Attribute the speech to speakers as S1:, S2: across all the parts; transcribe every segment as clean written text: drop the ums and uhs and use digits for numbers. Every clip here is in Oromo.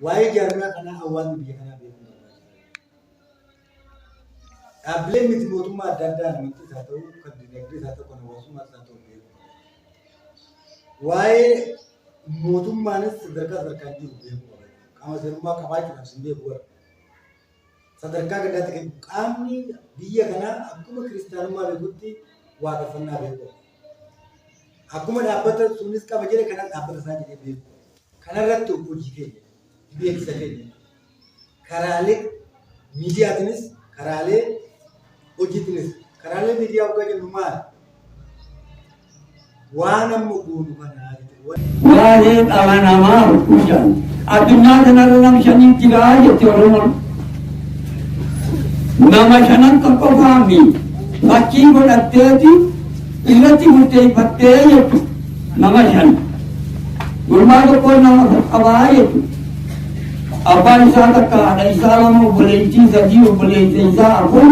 S1: Waa'ee jaarmiyaa kanaa hawaasni biyya kanaa beekuu barbaachisaadha. Dhaabbileen miti mootummaa adda addaa amantiis haa ta'u, kan dinagdees haa ta'u, kan hawaasummaas haa ta'u beekuu qaba. Waa'ee mootummaanis sadarkaa sadarkaan jiru beekuu qaba. Qaama seerummaa qabaachuudhaaf sin beeku warra. Sadarkaa gadaatti kan qaamni biyya kanaa akkuma kiristaanummaa beekutti waaqeffannaa beekuu qaba. Akkuma dhaabbata sunis qaba jedhe kanas dhaabbata isaa jedhee beekuu qaba. Kanarratti hojii keenya, beeksisa keenya karaalee miidiyaatiinis karaalee hojiitiinis karaalee miidiyaa hoggaa jennu maali? Waan amma goonu kanaa jechuudha.
S2: Waa'ee dhala namaa hojjan. Addunyaa kanarra nama shanii jira jette Oromoon. Nama shanan tokko qofaami fakkii godhatteeti irratti murteeffattee jettu nama shan. Gurbaa tokko nama qabaa jettu. Abbaan isaa takka, haadha isaa lama, obboleettii sadii, obboleessa isaa afur,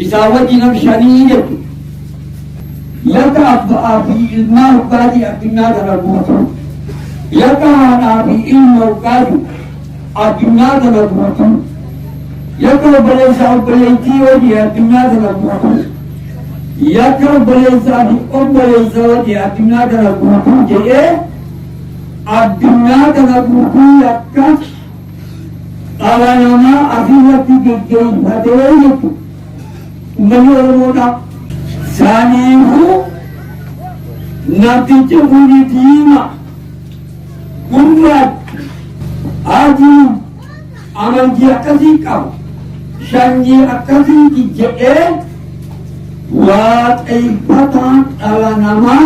S2: isaa wajji nam shanii jettu. Yakka abbaa fi ilmaa hoggaatii addunyaa kana guutuu. Yakka haadhaa fi ilma hoggaatu addunyaa kana guutuu. Yakka obboleessaa obboleettii hojii addunyaa kana guutuu. Yakka obboleessaa fi obboleessa hojii addunyaa kana guutuu jedhee addunyaa kana guutuu yakka dhala namaa asirratti geggeeffatee jechuudha. Uummanni Oromoodha. Saniifuu namtichi kuni diimaa, gurraacha, adii, amantii akkasii qaba, sanyii akkasiiti jedhee waaqeffataan dhala namaa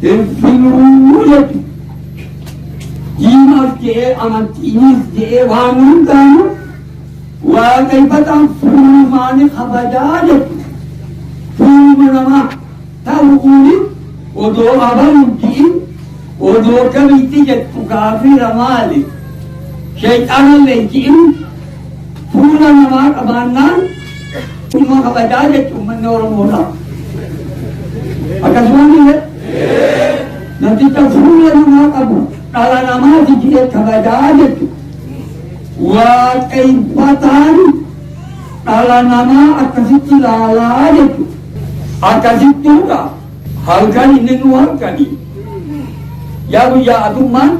S2: hin filuu jechuudha. Diimaas jedhee amantiinis jedhee waan hundaanuu waaqeffataan fuulumaani kabajaa jechuudha. Fuuluma namaa ta'uuni odoo abaluun ji'in odoo kamitti jettu kaafira maali? Sheexaanallee ji'in fuula namaa qabaannaan dhimma kabajaa jechuun uummanni Oromoodha. Akkasumas illee namticha fuula namaa qabu dhala namaati jedhee kabajaa jechuudha. Waaqeffataan dhala namaa akkasitti ilaalaa jechuudha. Akkasittuudha halkan inni nu halkanii. Yaa guyyaa atummaan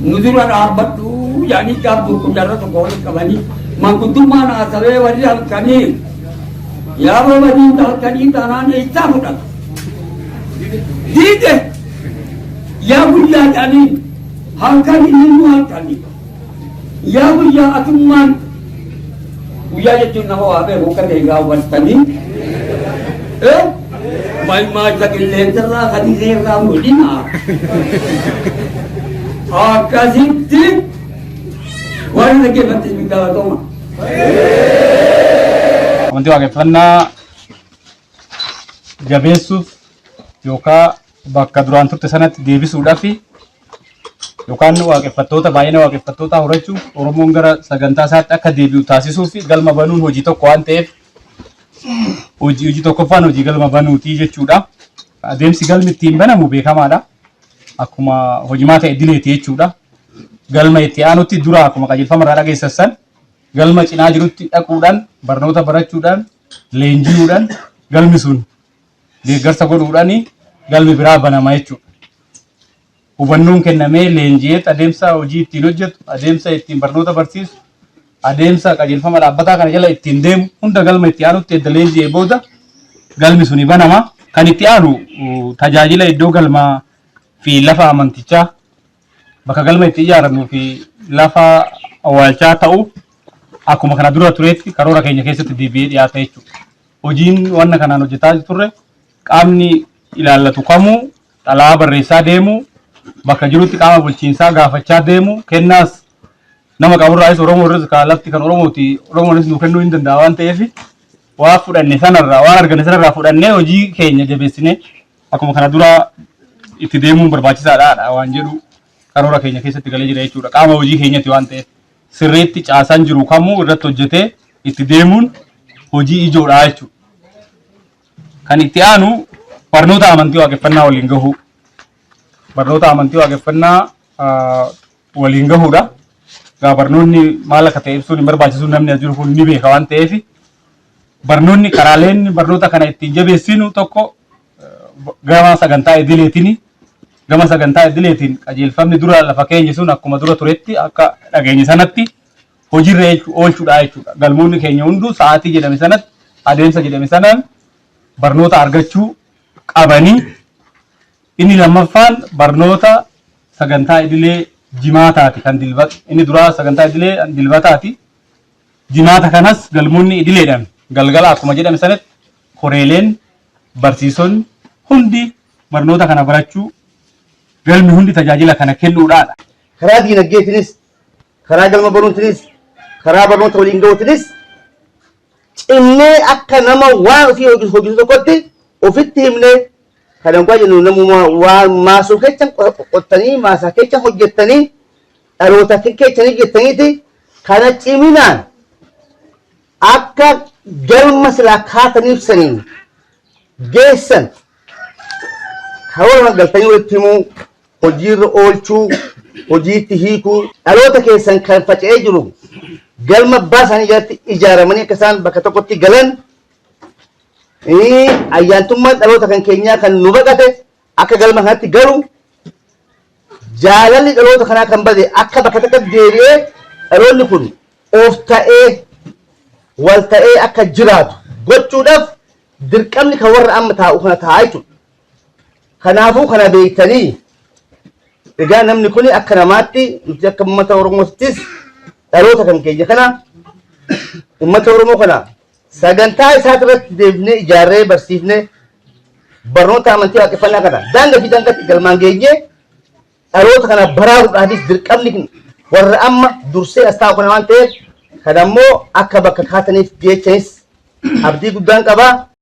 S2: nu dura dhaabbadhu jedhanii gaaf tokko jarra tokko walitti qabanii manguddummaan haasawee warri halkanii yaa bobadiin halkanii taanaan eessaa fudhatu. Diide yaa guyyaa jedhanii halkan inni nu halkanii. Yaa guyyaa atummaan guyyaa jechuun nama waa beeku akka ta'e gaawwattanii maayimaacha qilleensarraa kadiseerraa godhina. Akkasitti warri dhaggeeffatte galatoma.
S3: Amantii waaqeffannaa jabeessuuf yookaan bakka duraan turte sanatti deebisuudhaaf yookaan waaqeffattoota baay'ina waaqeffattootaa horachuuf Oromoon gara sagantaa isaatti akka deebi'u taasisuuf galma banuun hojii tokko waan ta'eef hojii tokkoffaan hojii galma banuutii jechuudha. Adeemsi galmi ittiin banamu beekamaadha. Akkuma hojimaa ta'e dileeti jechuudha. Galma itti aanutti dura akkuma qajeelfama irraa dhageessan galma cinaa jirutti dhaquudhaan barnoota barachuudhaan leenji'uudhaan galmi sun deeggarsa godhuudhaan galmi biraa banama jechuudha. Hubannoon kennamee leenji'eet adeemsa hojii ittiin hojjetu, adeemsa ittiin barnoota barsiisu, adeemsa qajeelfama dhaabbataa kana jala ittiin deemu hunda galma itti aanutti edda leenji'ee booda galmi suni banama. Kan itti aanu tajaajila iddoo galmaa fi lafa amantichaa bakka galma itti ijaaramuu fi lafa awwaalchaa ta'u akkuma kana dura turetti karoora keenya keessatti deebi'ee dhiyaata jechuudha. Hojiin wanna kanaan hojjetaa turre qaamni ilaallatu kamuu xalaa barreessaa deemu, bakka jirutti qaama bulchiinsaa gaafachaa deemu, kennaas nama qaburraayis Oromoo irras kaa lafti kan Oromooti, Oromoonis nuu kennuu hin danda'a waan ta'eef waan fudhanne sanarraa waan arganne sanarraa fudhannee hojii keenya jabeessinee akkuma kana dura itti deemuun barbaachisaadha waan jedhu karoora keenya keessatti galee jira jechuudha. Qaama hojii keenyati waan ta'eef sirriitti caasaan jiru kamuu irratti hojjetee itti deemuun hojii ijoodha jechuudha. Kan itti aanu barnoota amantii waaqeffannaa waliin gahuu. Barnoota amantii waaqeffannaa waliin gahuudha. Egaa barnoonni maal akka ta'e ibsuun hin barbaachisu, namni as jiru kun ni beeka waan ta'eef, barnoonni karaaleen barnoota kana ittiin jabeessinu tokko gama sagantaa idileetiin. Gama sagantaa idileetiin qajeelfamni dura lafa keenya sun akkuma dura turetti akka dhageenye sanatti hojiirra oolchuudha jechuudha. Galmoonni keenya hunduu sa'aatii jedhame sanatti, adeemsa jedhame sanaan barnoota argachuu qabanii. Inni lammaffaan barnoota sagantaa idilee jimaataati kan dilbata. Inni duraa sagantaa idilee dilbataati. Jimaata kanas galmoonni idileedhaan galgala akkuma jedhame sanatti koreeleen, barsiisonni hundi barnoota kana barachuu, galmi hundi tajaajila kana kennuudhaadha.
S4: Karaa diinagdeetiinis, karaa galma baruutiinis, karaa barnoota waliin gahuutiinis cimnee akka nama waan ofii hojjetu tokkotti ofitti himnee kan hoggaa jennu, namuma waan maasuu keessan qottanii, maasaa keessan hojjettanii, dhaloota keessanii jettaniiti, kana ciminaan akka galma silaa kaataniif saniin geessan karoora galtanii walitti himuu, hojiirra oolchuu, hojiitti hiikuu, dhaloota keessan kan faca'ee jiru galma abbaa isaanii jalatti ijaaramanii akka isaan bakka tokkotti galan, ayyaantummaan dhaloota kan keenyaa kan nu baqate akka galma kanatti galu, jaalalli dhaloota kanaa kan bade akka bakka tokkotti deebi'ee dhaloonni kun of ta'ee wal ta'ee akka jiraatu gochuudhaaf dirqamni kan warra amma taa'u kana taa'aa jechuudha. Kanaafuu kana beektanii, egaa namni kun akka namaatti, nuti akka uummata Oromoottis dhaloota kan keenya kana, uummata Oromoo kana sagantaa isaa irratti deebinee ijaarree barsiifnee, barnoota amantii waaqeffannaa kana daangaa fi daangaatti galmaan geenyee dhaloota kana baraaruudhaafis dirqamni warra amma dursee as taa'u kana waan ta'eef, kana immoo akka bakka kaataniif geechanis abdii guddaan qabaa.